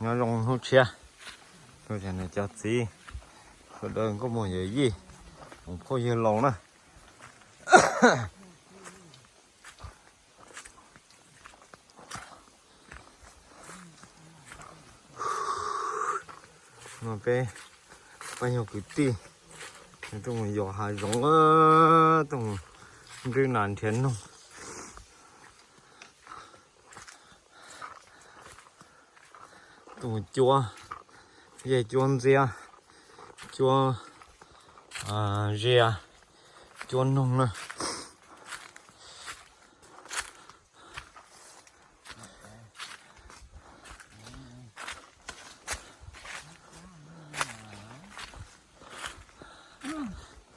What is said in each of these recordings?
Nyob zoo hnub tshiab, hnub tshiab no cov txiv sawv daws nkauj muam yawm yij, hmoob phooj ywg laus na. No peb pab yog kwv tij, tuaj mus yos hav zoov, tuaj mus nrhiav nas nrhiav noog. Tuaj mus cuab yej cuab ntxiab, cuab zias, cuab noog na.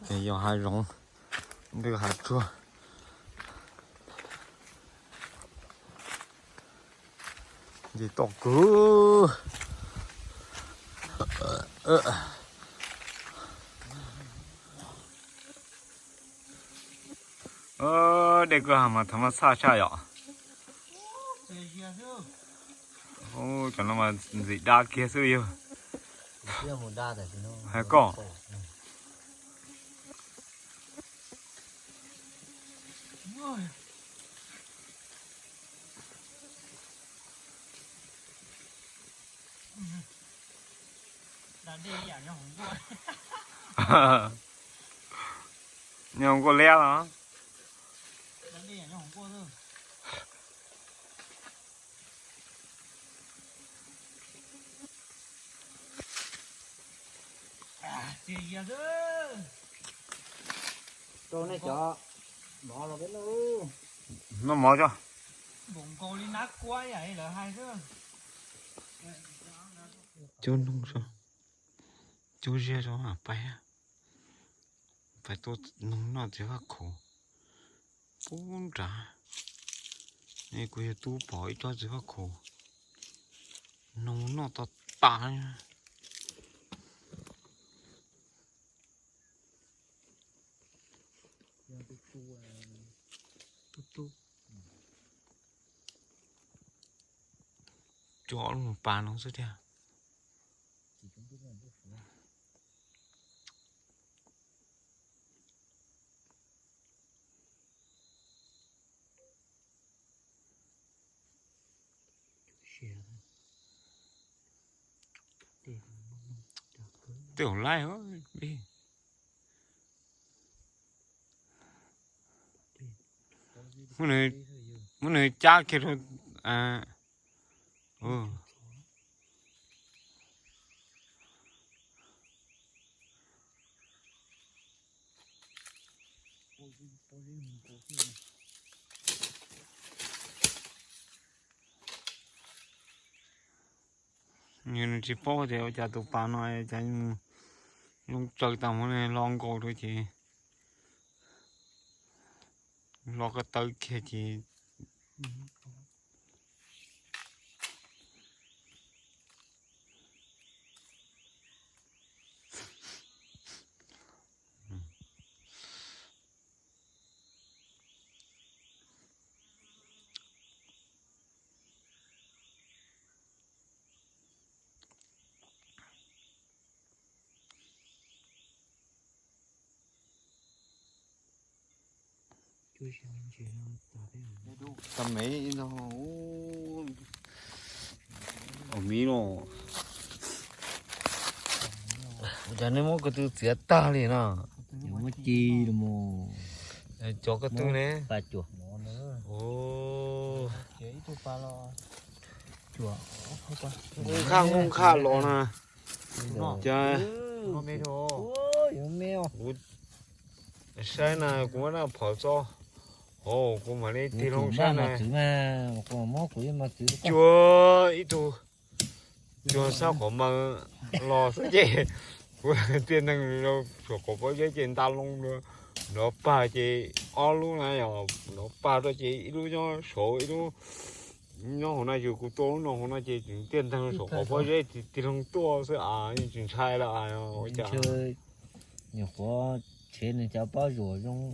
Ces yog hav zoov, ntws hav tsuag. Ces tom kwv dej kwj ha mas thaum no txhaj tshaj yom. Cov no mas ntxim dab kiag xwb yog. Hais koj. Nyob nkuaj liab los. Rau nej cov mov los peb noj. Noj mov tso. Cub noog tso, cub ziab tso, pais, pais tua noog noj txiv vaj khaum pub nrad. Kuv yog tub pom ib tsob txiv vaj khaum, noog noj tau tas. Cua ob lub pas no xwb tiag. Tej hauv laij, muab nws cab kiag rau. Nws tsis paub tias ua cas tus pas no cas mus loo tsaws tas mus lo nkaus rau ces lo ko taw kiag ces Tau me no, ua miv no. Cas nej muab ko tw txiav tag li no? Muab ci los mus. Cov ko tw ne? Nqaj nqaj los na. Cas kuv saib na, kuv muab naj phom tso, kuv mam li tig loo saib na. Cuag ib tug cuag sab qhov maws los xwb ces kuv tiaj neeg rau saum qaum pob zeb ces nta loo nrov pag ces ob lub na yom, nrov pag rau ces ib lub nyob saud ib lub nyob hauv no, yus kuv tua lub no hauv no ces tiaj neeg saum qaum pob zeb tig loo tuaj xwb, yeej tsis ntshai lawm. Ua cas nyuam qhuav tshev nws cov pob zuas zoo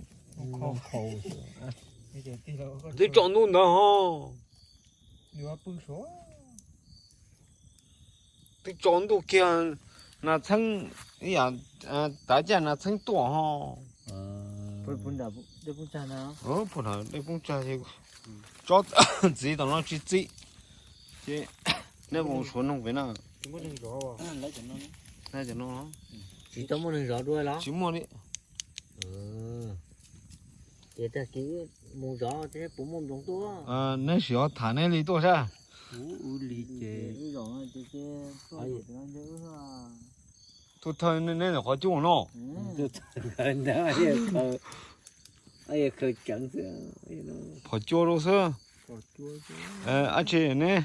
nkhaus. Twb tsaus ntuj ntawd ho. Twb tsaus ntuj kiag, nas txheeb, ib yam tav caij nas txheeb tuaj ho. Puag nram dej poob tsag ces tsob txiv tom no tsis txi. Ces nej mus suav noog pem na. Tsis muaj neeg zov dua los? Tsis muaj li. Ces tag kis mus zov seb puas muaj nploos tuaj. Neb sim ho tham neb li tuaj sab. Ub, ub li ces tuaj thawj neb ntawm qhov cub no. Khaws tseev xwb. Qhov cua rau xwb. Ab tsi neb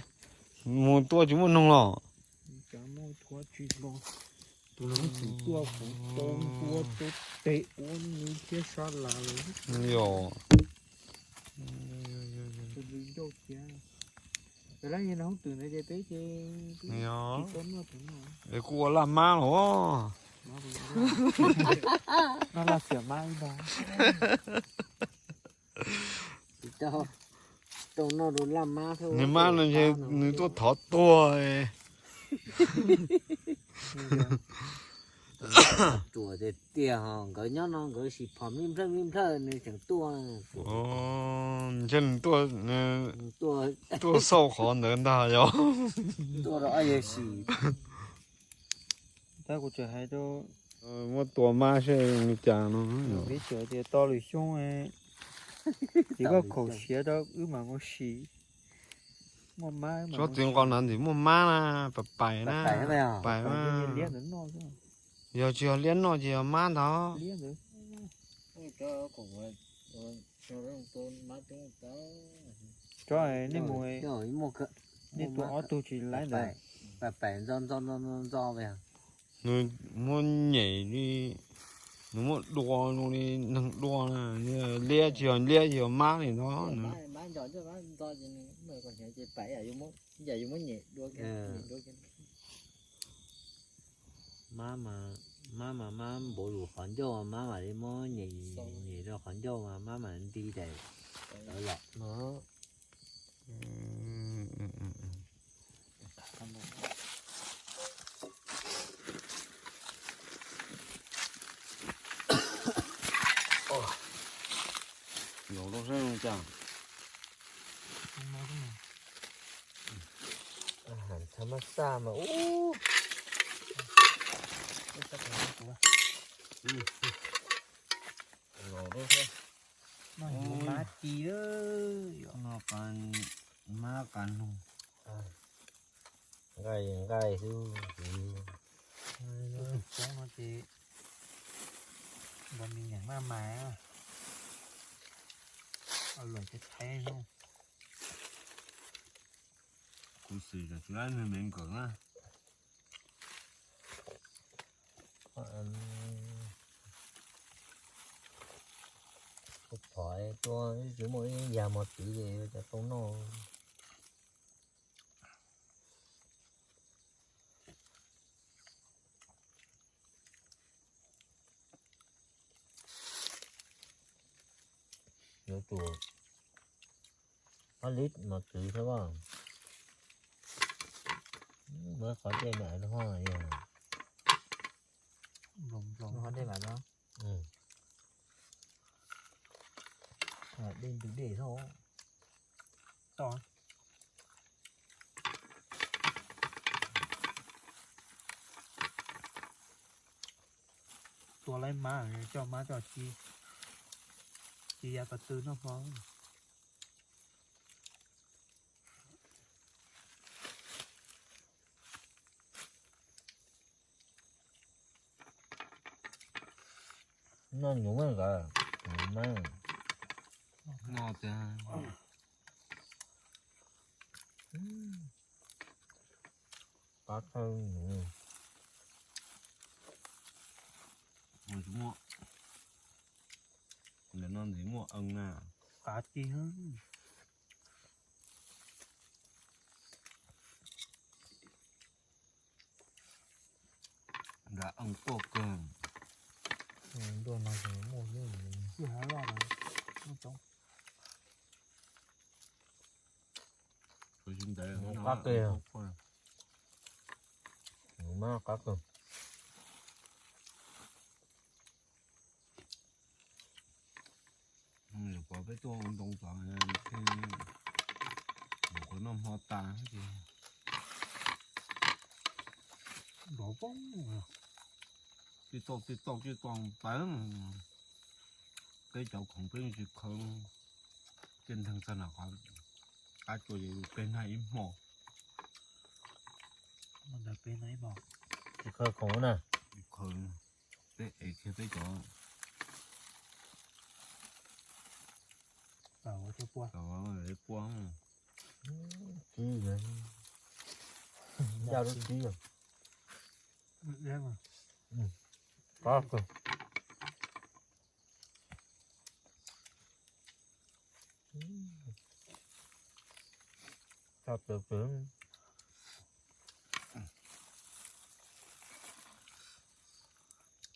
mus tua tsis muaj noog los? Tus no tseem tuaj kuv tau ntua rau tes ua nws thiab sab las lawm. Yog. Tus ncauj thiab. Lawv lab yeej nag hoob twm ntawd ces peb ces tsis tau noj tus no. Es kuj ua laj mab los. No laj xiam mab ib ntag. Tsis tau, tau noj rau laj mab thiab. Nws mab no nws tuaj thov tuag. Ruam tiag tiag ho, nkawd nyob no nkawd sim phom me nplawj me nplawj nws tseem tuaj. Ntshe nws tuaj xauj qhov ntawd ntag yog. Tuaj rau ob yawg sim. Tab kuv tseem hais rau, muab tua mab seb li cas no. Vib tseem tias to lwm xyoo ces koj khaum siav rau wb mam mus sim. Muaj mab, tsob txiv nqos ntawd ntxim muaj mab na, pais pais na, pais mas. Yog tsis yog liab noj ces yog mab ntag. Tsob nej mus, nej tua ob tug tsis laib ntawd. Nws muab nyem li, nws muab dua zoo li neeg dua na, liab tsis yog liab yog mab li no. Mab mas mab, mab mas mab npaum lus qhov ncauj, mab mam li muab nyem, nyem rau qhov ncauj mas mab mam nti daim lawv los. Los rau sab zoo cas. Thaj mab xaj mas ub. Los rau sab. Mab ci, no mab qas noog. Nqaij nqaij xwb. Tus poob no ces npog me nyeem maj mais, luam thaib thaib no. Kuv xwm tseem tsis laib neeg me nkawm na. Kuv thov tuaj tsis muaj ib yag mos txwv ces yuav cov tau noj. Yuav tsum ob lib mos txwv thiab as. Muab qhov dej mam rau ho yog. Qhov dej mam no. Dej ntws dej xwb. Toj. Tua laib mab, coj mab coj ci, ci ya pas tw noj hmo. Noj nyuv mas nkawd, nyuv mas. Noj tiag. Qab thawj nyuv. Ntawm no ntxim muaj ees na. Qab ci. Nrad ees quaj kawg. Ntuj no muaj lub. Qab qis. Qab kawg. Yuav pom peb tuaj ntoo tod, mus qhov noj hmo tas ces tij tauj tij tauj tij tauj tas. Peb cov khoom peb tsis khaws, tej nteeg txog nram qhov qab tsua ces peb nag ib hmo. Tsis khaws khoom na. Khaws, peb ev kiag peb cov. Pua. Tib, ncaj lub tib. Qab kawg. Tshaj plaws plaws.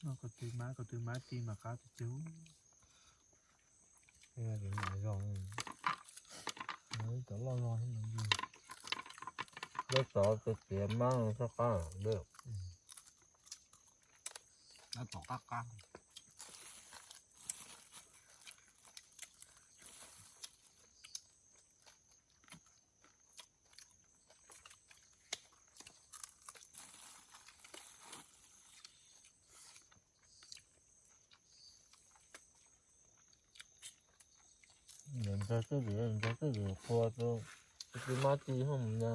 Noj ko tw mab ko tw mab ci mas qab tiag tiag. Zoo, cov loj loj, lawv tov tias mab txhob qab. Tom qab qab. Ntxog twj ywm, ntxog twj ywm qhua rau, tus twg mab ci ho mus no.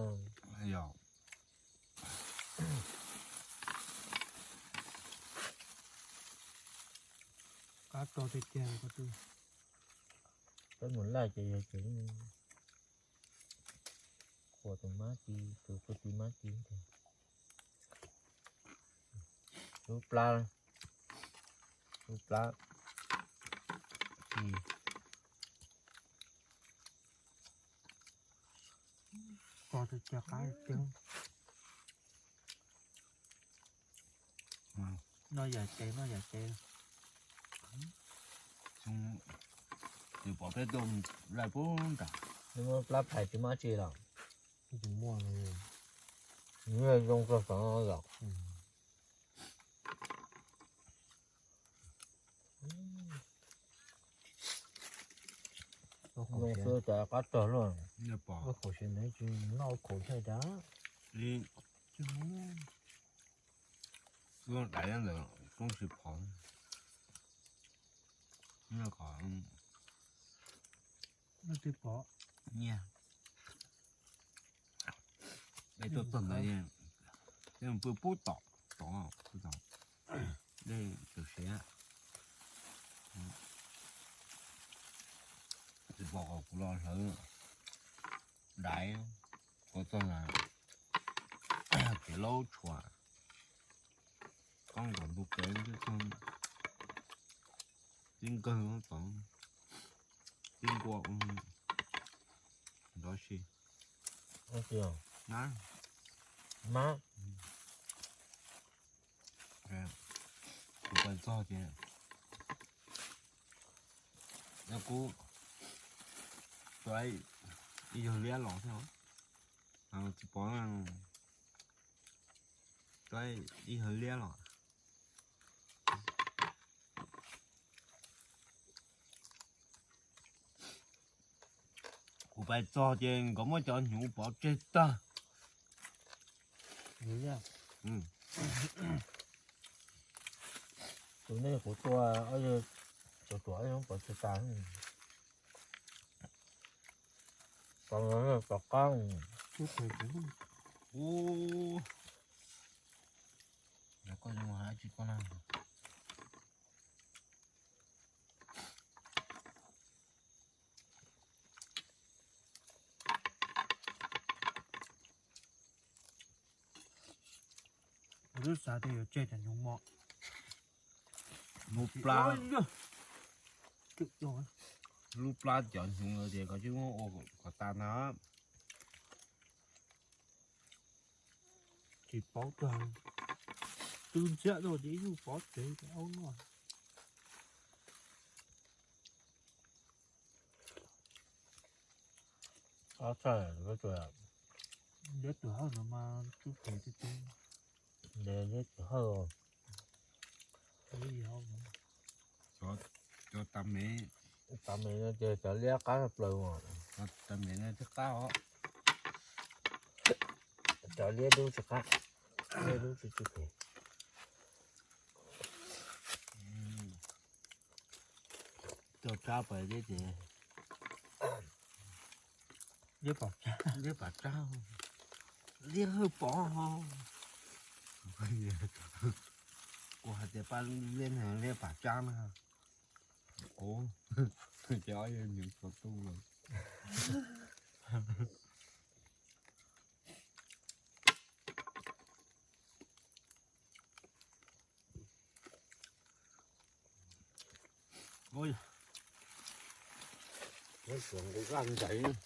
Qab tog tiag tiag ko tw. Peb mus laij ces yog ces qhua tus mab ci, tus pw ti mab ci tiag. Lub plab, lub plab ci. Ko tw cog qab tiag. Noj yam ces, noj yam ces. Tsis pom peb tuaj laij pub nram. Muaj plab phais tsis mab tsi los? Tsis muaj. Nws zoo txog xeev los. Zoo xwb cas qab tog luaj. Ua khaum siav ntawd tsis noj ua khaum thiaj tas. Ib, ib dais ntawd koob tsis phom. Noj kom nyiaj. Peb tuaj txog ntawd, pw pub tom, tom, pw tom dej tsaws siav. Tsis pom kom kuv los hlawv dais, kuv txog na, kev laub tshuam, koob kom ntug kev, tib nkawg tod, tib nkuaj ua nrov si. Mab, kuv pais txog ces kuv tua ib yawg liab los thiab, tsis pom, tua ib yawg liab los. Kuv pais txog ces nkawd muab cov hnyuv pov tseg tag. Tus nej kuv tua, tus tuam pov tseg tas. Tom qab. Ub, koj zoo hais tsis koj na. Kuv twb xav tias yuav tseg cov hnyuv mos. Lub plab, lub plab cov hnyuv no ces koj tsis muab ua kom tas na. Tsis paub tag, twb ntsiab rau ces ib tug pov tsev ces aub noj. Ob txhais, liab tuag no mas tub phem tiag tiag. Ntes liab tsis hawj. Cov, cov tas mev, tas mev no ces cov liab qab tshaj plaws os. Cov tas mev no twb qab os. Cov liab dub tsis qab, liab dub tsis tsis phem. Cov tsab pais liab ces liab pam tsab, liab hawj pov. Kuv hais tias paj liab, liab pam tsab na. Ov, ces ob yawg nyeem txog tu lawm. Ov, suav nqus zaj ntxais.